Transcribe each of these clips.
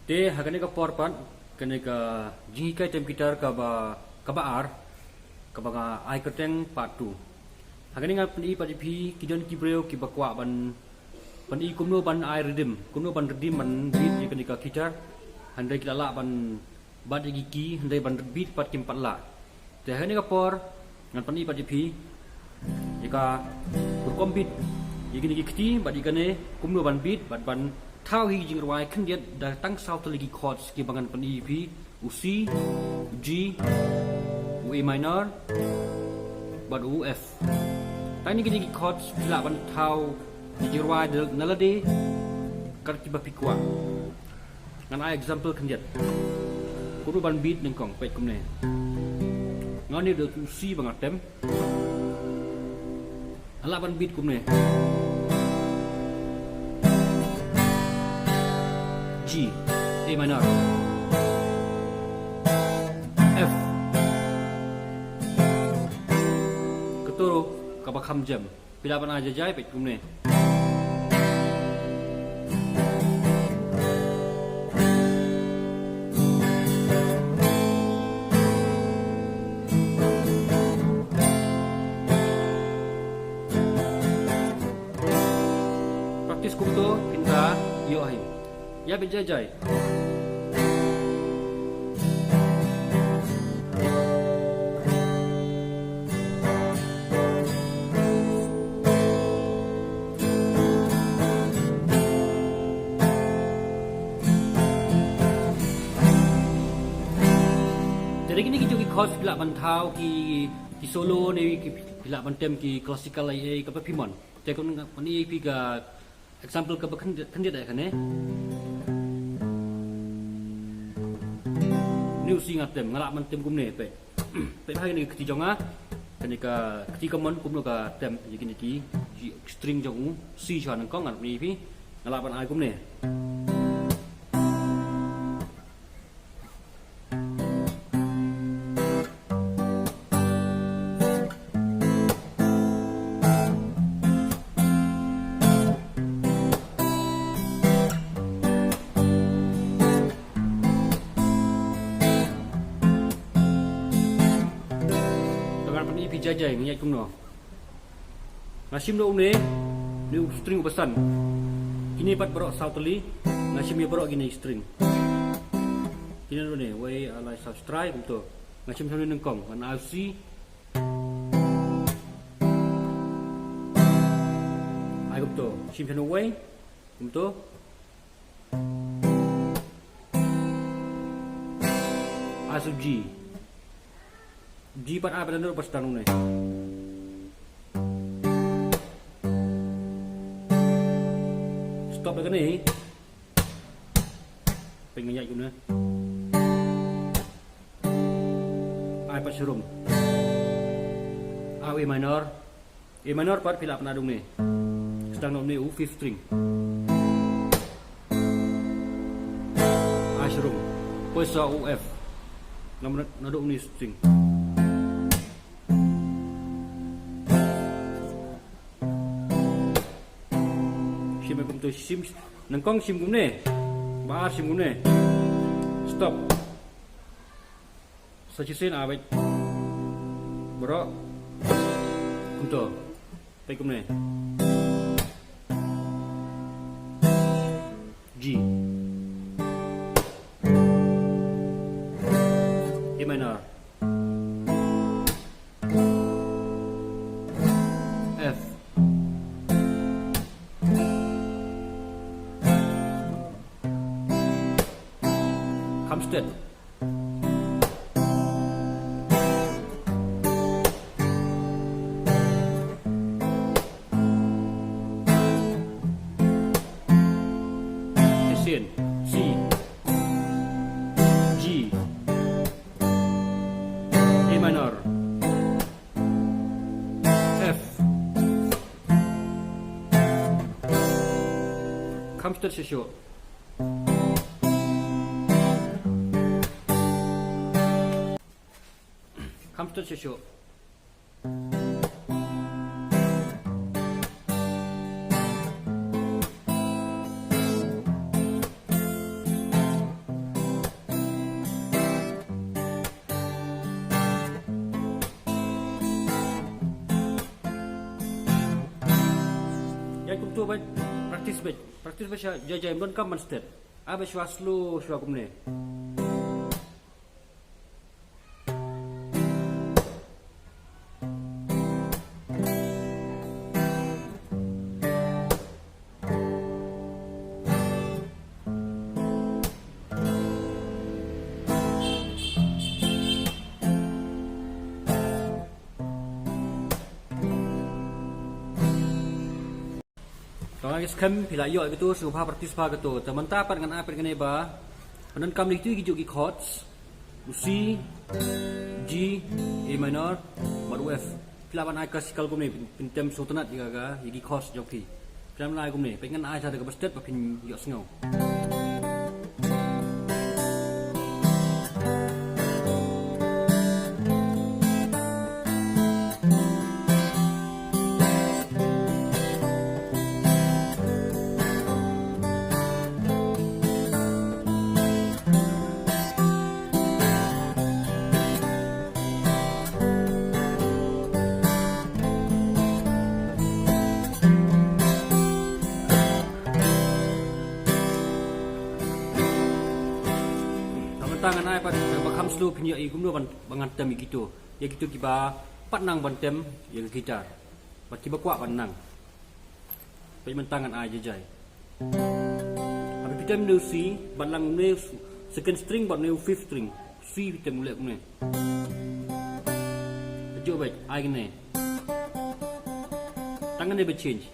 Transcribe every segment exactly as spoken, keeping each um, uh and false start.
Te ha kane ka por pat, kane ka jinghikai tem guitar kaba, kaba ar, kaba nga ai kyrteng part two. Ha kane nga pyni pat ïa phi ki don ki briew kiba kwah ban, ban pyni kumno ban ai rhythm, kumno ban rhythm ban beat ïa kane ka guitar. Hynrei ki la lah ban bat ïa ki key, hynrei ban beat pat kim pat lah. Te ha kane ka por ngan pyni pat ïa phi ïa ka rukom beat ïa kine ki kti bad ïa kane kumno ban beat bad ban thaw hi jingrwai khyndiat da tang saw tylli ki chords kiba ngan pyni ïa phi, u C, u G, u A minor bad u F. Tang ïa kine ki chords phi lah ban thaw hi jingrwai da na lade kat kiba phi kwah. Ngan ai example khyndiat. Kumno ban beat nyngkong, peit kumne. Nga ne da u C ba nga tem. Nga lah ban beat kumne. G, A minor, F. Kato ruh kaba kham jem. Phi lah ban ai jai jai, peit kumne. Practice kumto phin da ïoh hi. Ïa beit jai jai. Te da kine ki juh ki chords phi lah ban thaw ki, ki solo ne ki, phi lah ban tem ki classical ei ei kaba phi mon. Te kumne nga pyni ïa phi ka example kaba khyndiat, khyndiat ïa kane. Une u C nga tem, nga lah ban tem kumne, peit. Peit bha kane ka kti jong nga. Kane ka kti ka mon kumno ka tem ïa kine ki G string jong u C sha nyngkong, ngan pyni ïa phi. Nga lah ban ai kumne. Te ngan pyni ïa phi jai jai, ngan ïaid kumno. Nga shim noh une, une u string uba san. Kine pat baroh saw tylli, nga shim ïa baroh kine string. Kine ruh ne, wei, ah, lai, saw, shi, trai, kumto. Nga shim shane nyngkong, ngan ai u C. Ai kumto, shim shane wei, kumto. Ai sa u G. G pat ai pat naduh ba sdang une. Stop ïa kane. Pynïaid kumne. Ai pat sharum. Ai A minor. A minor pat phi lah pynïaid kumne. Sdang na une u fifth string. Ai sharum. Poi sa u F. Naduh une string. Shim kumto, shim. Nyngkong shim kumne. Ba ar shim kumne. Stop. Sa shisien, ah, wait. Baroh. Kumto. Peit kumne. G. A minor. F. Kham stet. Shisien. C. G. A minor. F. Kham stet shisha. Kham stet shisha. Kumto bad practice bad. Practice bad sha jai jai, ym donkam ban stet. Ai bad shuwa slow shuwa kumne. To nga ngeit skhem phi la ïoh ïa kito, sngewbha practice bha kito. Te mynta pat ngan ai pat kane ba pyndonkam ïa kito ki juh ki chords, u C, G, A minor bad u F. Phi lah ban ai classical kumne, pyn, pyntem sngewtynnat ïa ka, ïa ki chords jong phi. Phi lah ban ai kumne, peit ngan ai sha da kaba stet ba phin ïohsngew. Te mynta ngan ai pat ba kham slow phin ïohi kumno ban, ba ngan tem ïa kito. Ïa kito kiba pat nang ban tem ïa ka guitar. Bad kiba kwah ban nang. Peit mynta ngan ai jai jai. Haba phi tem une u C bad lang une u second string bad une u fifth string. C phi tem u leh kumne. Jooh bad ai kane. Tang kane ba change.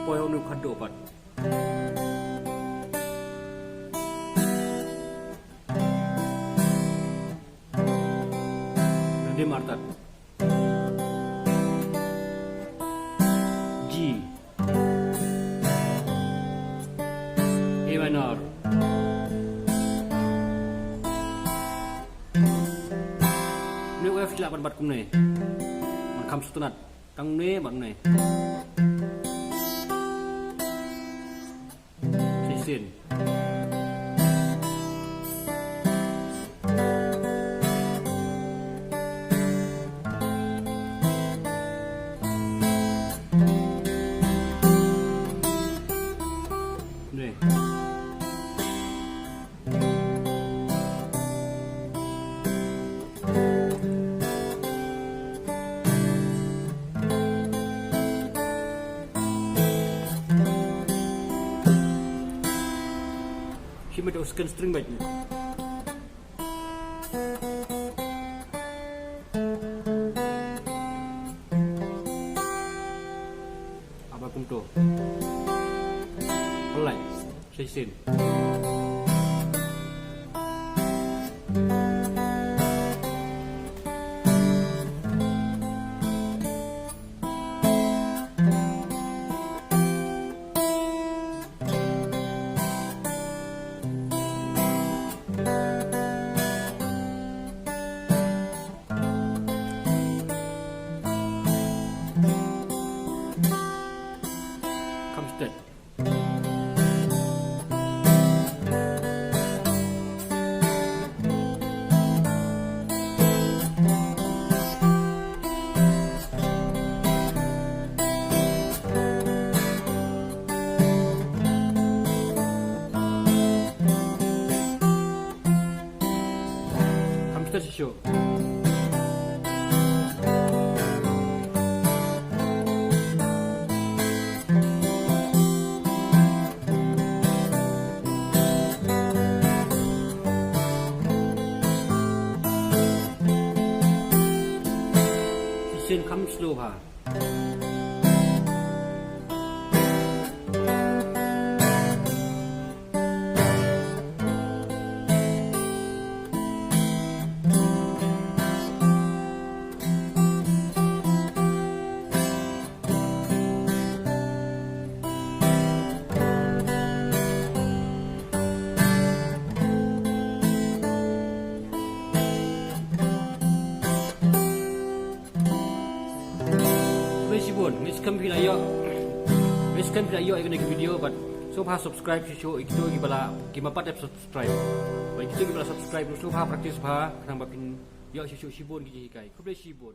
Poi ha une u khatduh pat. Riddim artat. G. A minor. Une u F lah ban bat kumne. Ban kham sngewtynnat. Tang une bad une. Shisien. Une. Shim ïa u second string bad. Haba kumto. Alright. Shisien. Kham stet. Kham stet shisha. Shisien kham slow bha. Khublei shibun, ngeit skhem phi la ïoh. Ngeit skhem phi la ïoh ïa kane ka video bad sngewbha subscribe shisha ïa kito kiba la, kiba pat dep subscribe. Bad kito kiba la subscribe sngewbha practice bha khnang ba phin ïoh shisha shibun ki jinghikai. Khublei shibun.